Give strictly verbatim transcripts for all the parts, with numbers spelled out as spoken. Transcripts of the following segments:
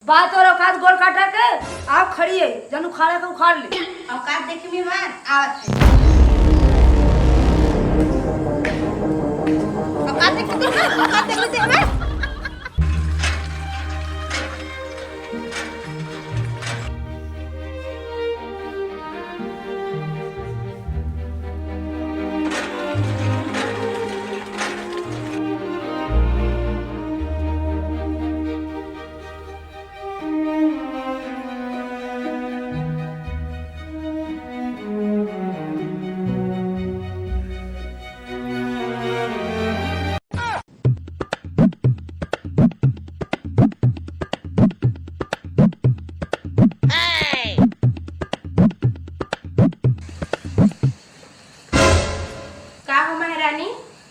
बात और औकात गोड़ काटा के, आओ खड़ी है, जन उखाड़े के उखाड़ ले। औकात देखी मेहमान, आवत है। औकात देखी मेहमान, औकात देखी मेहमान। का हो महारानी,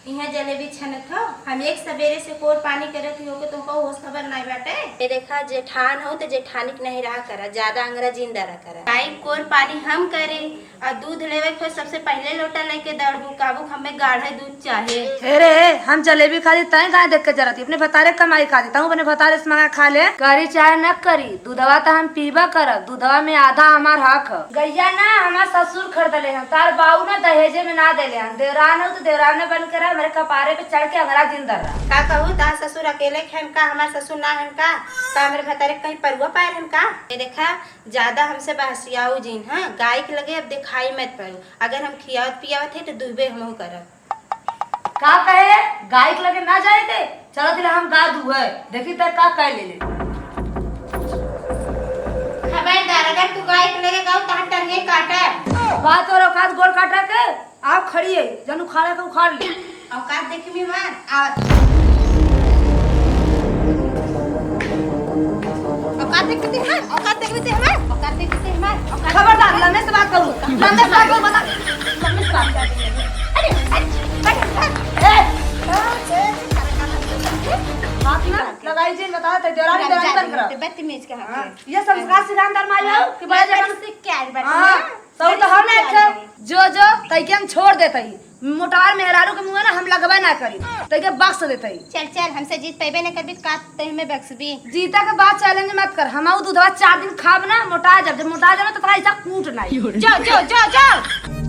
इहाँ जलेबी छनत हो? हम एक सबेरे से कोर पानी करत ही होके तुमको होश खबर नाई बाटे। ये देखा, जेठान हो तो जेठानी के नहीं रहा करा, ज्यादा अंगरा जिन डरा करा। भाई, कोर पानी हम करे, आ दूध लेवे के सबसे पहिले लोटा लेके दौड़बू, काबू हमें गाढ़े दूध चाहे। हे रे, हम जलेबी खाती तय गाय देख के जरती, अपने भतारे कमाई खाती, तहूँ अपने भतारे से मंगा खा ले। करी चाहे न करी, दूधवा त हम पीबा करब, दूधवा में आधा हमार हक ह। गैया ना, हमार ससुर खरीदले हन, तार बाऊ ना दहेजे में ना देले हन। देवरान हो तो देवरान बन के रह, हमरे कपारे पे चढ़ के अंगरा जिन दर्रा। का कहू, तार ससुर अकेले के हन का, हमार ससुर ना हन का? का हमरे भतारे कहीं परुआ पायल हन का? ये देखा, ज्यादा हमसे बहसियाऊ जिन, हाँ? गाय के लगे अब दिखाई मत पड़ू। अगर हम खियावत पियावत है तो दुबे हमहू करब। का कहे? गाय के लगे ना जाए के? चलो तिला हम गा दू है, देखी त का कह ले ले। खबरदार, अगर तू गाय के लगे गाऊ तो हम टंगे काटब। बात और औकात गोड़ काटा के, आओ खड़ी है, जन उखाड़े के उखाड़ ले। औकात देखी मेहमान, आवत। औकात देखी मेहमान, औकात देखी मेहमान, औकात देखी मेहमान, औकात। खबरदार, लम्बे से बात करू, लम्बे से बात करू, बता, लम्बे से बात कर। अरे, अरे, अरे, अरे। ए! हाथ ना लगाई जी, बता, ते देवरानी, देवरानी बन कर। बदतमीज कहा हाँ, के। ये संस्कार सिखान दर माई हो कि बड़े बदतमीज जवान से क्या है, हाँ। बदतमीज? तो तो हम नहीं थे। जो, जो, तई के हम छोड़ देते ही। मोटार मेहरारू के मुँह ना हम लगबे ना करी। तई के बख्श देते ही। चल, चल, हमसे जीत पैबे ना करबी, का तई हमें बख्शबी? जीता के बाद चैलेंज मत कर। हम आऊ दूधवा चार दिन खाब ना, मोटा जब, जब मोटा जाबे तो तोरा ऐसा कूट नहीं। जाओ, जाओ, जाओ, जाओ।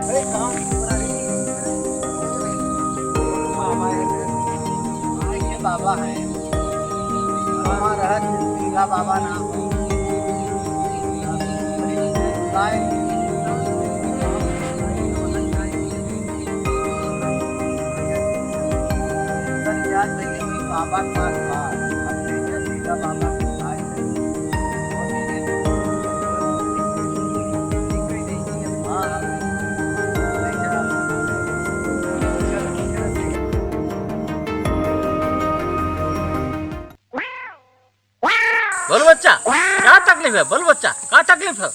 अरे काम की बड़ा रे। बाबा है। आए के बाबा है। बाबा रहा, सीधा बाबा ना हो। बोल बच्चा, का तकलीफ है? बोल बच्चा, का तकलीफ है?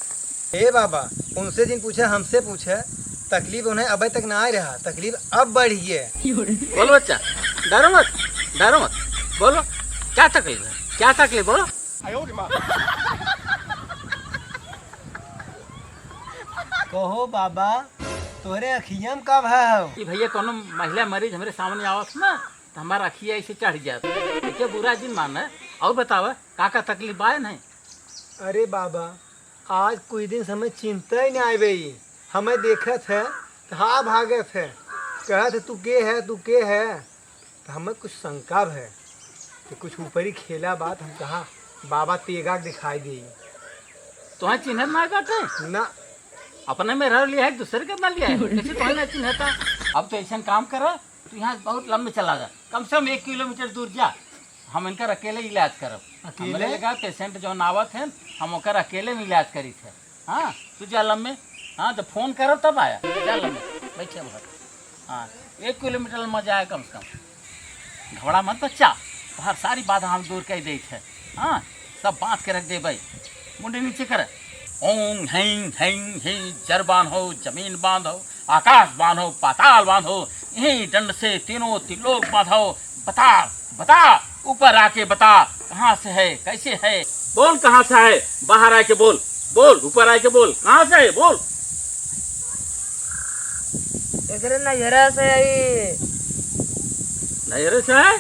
ए बाबा, उनसे जिन पूछे, हमसे पूछे, तकलीफ उन्हें अबे तक ना आए रहा, तकलीफ अब बढ़ी है। बोल बच्चा, डरो मत, डरो मत, बोलो, क्या तकलीफ है, क्या तकलीफ, बोलो। कहो बाबा, तोहरे अखिया में का भा हो? कि भैया, कोनो महिला मरीज हमरे सामने आवत ना, तो हमारा अखिया ऐसे चढ़ जात। देखिए, बुरा जिन माने, और बतावा, का का तकलीफ बा नहीं? अरे बाबा, आज कुछ दिन से हमें चिंता ही नहीं आवे। हमें देखत है, तो हाँ भागत है, कहत है, "तू के है, तू के है?" तो हमें कुछ शंका है कि कुछ ऊपरी खेला बात, हम कहा बाबा तेगा के दिखाई दे। तोहे चिन्हत ना काटे? ना। अपने में रह लिया है, दूसरे के ना लिया है, कैसे तोहे ना चिन्हता? अब तो ऐसा काम करा, तू यहाँ बहुत लंबे चला जा, कम से कम एक किलोमीटर दूर जा, हम इनकर अकेले इलाज करब। अकेले? हमरे लगा पेशेंट जौन आवत हैं, हम ओकर अकेले में इलाज करी थे। हाँ, तू जा लम्मे। हाँ, तो फोन करब तब आया। जा लम्मे, बैठे बाहर। हाँ, एक किलोमीटर में जाए कम से कम। घबरा मत बच्चा, तोहार सारी बाधा हम दूर कर देत है। हाँ, सब बांध के रख देबै। मुंडी नीचे कर। ओम ह्रीं ह्रीं ह्रीं, जर बांधो, जमीन बांधो, आकाश बांधो, पाताल बांधो, इही डंड से तीनों त्रिलोक बांधो। बता, बता, ऊपर आके बता, कहाँ से है, कैसे है? बोल, कहाँ से है? बाहर आके बोल, बोल, ऊपर आके बोल, कहाँ से है? बोल। एकरे नैहरा से आई। नैहरे से है?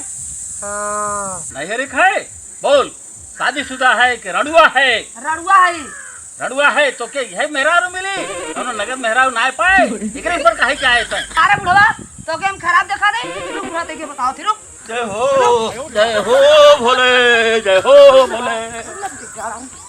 हाँ। नैहरे का है? बोल, शादीशुदा है कि रड़ुआ है? रड़ुआ है। रड़ुआ है तो के यह मेहरारू मिली? कौनो नगद मेहरारू ना पाए? एकरे पर काहे के आए तैं? अरे बुढ़वा, तो के हम खराब देखा दे? रुक, बुढ़वा, देखे बताओ थी, रुक। जय हो, जय हो भोले, जय हो भोले।